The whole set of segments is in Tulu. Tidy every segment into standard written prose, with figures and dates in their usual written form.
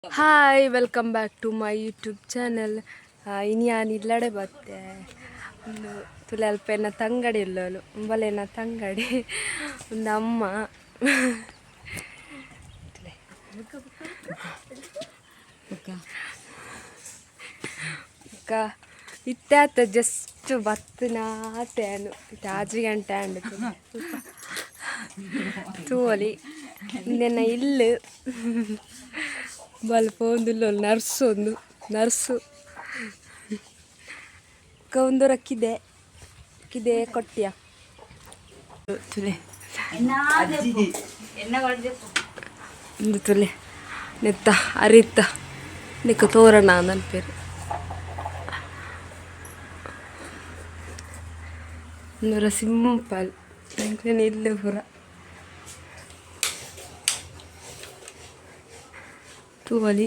Hi, welcome back to my YouTube channel. ಇನಿ ಯಾನ್ ಇಲ್ಲಡೆ ಬತ್ತೆ. ಉಂದು ತುಲೆ ಅಲ್ಪ ಎನ್ನ ತಂಗಡಿ ಉಲ್ಲೋಲು, ಉಂಬಲೆ ಎನ್ನ ತಂಗಡಿ, ಒಂದು ಅಮ್ಮ. ತುಲೆ ಬೊಕ್ಕ ಇತ್ತೆ ಆತ ಜಸ್ಟ್ ಬತ್ತಿನಾತೆ ಯಾನು. ಇತ್ತೆ 6 ಗಂಟೆ ಆಂಡ್. ತೂವೊಲಿ, ಇಂದೆನ್ನ ಇಲ್ಲು. ಬಲ್ಪ ಒಂದುಲ್ಲೋಲು ನರ್ಸ್, ಒಂದು ನರ್ಸು. ಬೊಕ್ಕ ಉಂದೊರ ಕಿದೆ, ಕಿದೆ ಕೊಟ್ಟಿಯ ತುಲೆ. ಉಂದು ತುಲೆ, ನೆತ್ತ ಅರಿತ್ತ ನೆಕ್ಕ ತೋರಣ ನನ್ಪೇರು. ಉಂದೊರ ಸಿಂಪಲ್ ಎಂಕ್ಲೆನ ಇಲ್ಲು ಪೂರ ತೂವೊಲಿ.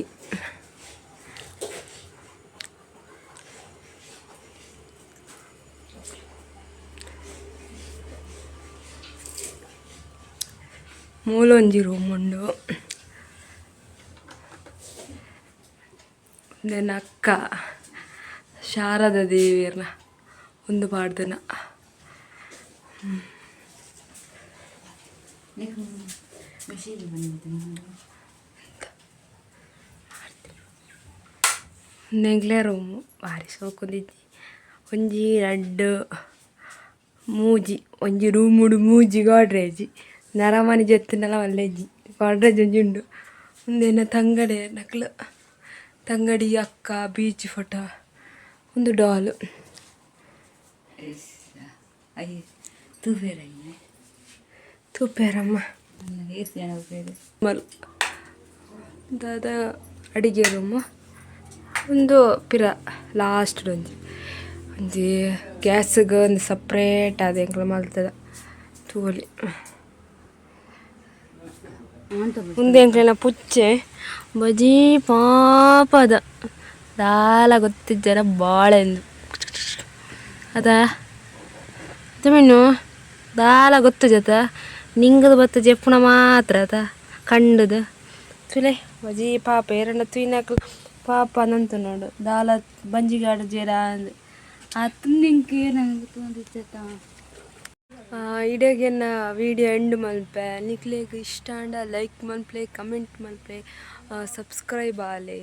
ಮೂಲೊಂಜಿ ರೂಮ್ ಉಂಡು. ಉಂದೆನ್ನ ಅಕ್ಕ ಶಾರದ ದೇವಿಯರ್ನ ಉಂದು ಪಾಡ್ದನ. ಉಂದು ಎಂಕ್ಲೆ ರೂಮು. ಬಾರಿ ಸೋಕುಂದಿಜ್ಜಿ? ಒಂಜಿ, ರಡ್ಡ್, ಮೂಜಿ. ಒಂಜಿ ರೂಮುಡು ಮೂಜಿ ಗೋಡ್ರೇಜ್. ನರಮನಿ ಜೆತ್ತುಂಡಲ ಮಲ್ಲೆಜ್ಜಿ. ಗೋಡ್ರೇಜ್ ಒಂಜಿ ಉಂಡು. ಉಂದೆನ್ನ ತಂಗಡಿ ನಕುಲು, ತಂಗಡಿ, ಅಕ್ಕ, ಬೀಚ್ ಫೋಟೋ, ಉಂದು ಡಾಲ್. ತೂಪೇರ? ತೂಪೇರಮ್ಮ. ಏತ್ ಜನ ಉಪ್ಪೇರು? ಮಲ್ ದಾದ ಅಡಿಗೆ ರೂಮು. ಉಂದು ಪಿರ ಲಾಸ್ಟ್ ಒಂಜಿ ಒಂಜಿ ಗ್ಯಾಸ್ಗ್ ಒಂದು ಸಪ್ರೇಟ್ ಆದ್ ಎಂಕ್ಲ ಮಲ್ತದ, ತೂವೊಲಿ. ಉಂದು ಎಂಕ್ಲೆನ ಪುಚ್ಚೆ. ಬಜೀ ಪಾಪದ, ದಾಲ ಗೊತ್ತಿಜ್ಜರ ಬಾಳೆಂದು ಅದ ಮೀನು. ದಾಲ ಗೊತ್ತುಜತ, ನಿಂಗದ ಬತ್ತ ಜೆಪ್ಪುನ ಮಾತ್ರ ಅತ ಕಂಡದ. ತುಲೆ, ಬಜೀ ಪಾಪ. ಏರಂಡ ತೂಯಿನಕ್ಲು ಪಾಪ ನಂತು ನೋಡು, ದಾಲ ಬಂಜಿಗಾಡು ಜೇರ ಅಂದ್. ನಿಂಗೆ ನಂಗೆ ತೂಂದಿಚ್ಚತ. ಇಡೆಗೆನ್ನ ವಿಡಿಯೋ ಎಂಡ್ ಮಲ್ಪೆ. ನಿಕ್ಲೆಗ್ ಇಷ್ಟ ಆಂಡ ಲೈಕ್ ಮನ್ಪುಲೆ, ಕಮೆಂಟ್ ಮನ್ಪುಲೆ, ಸಬ್ಸ್ಕ್ರೈಬ್ ಆಲೆ.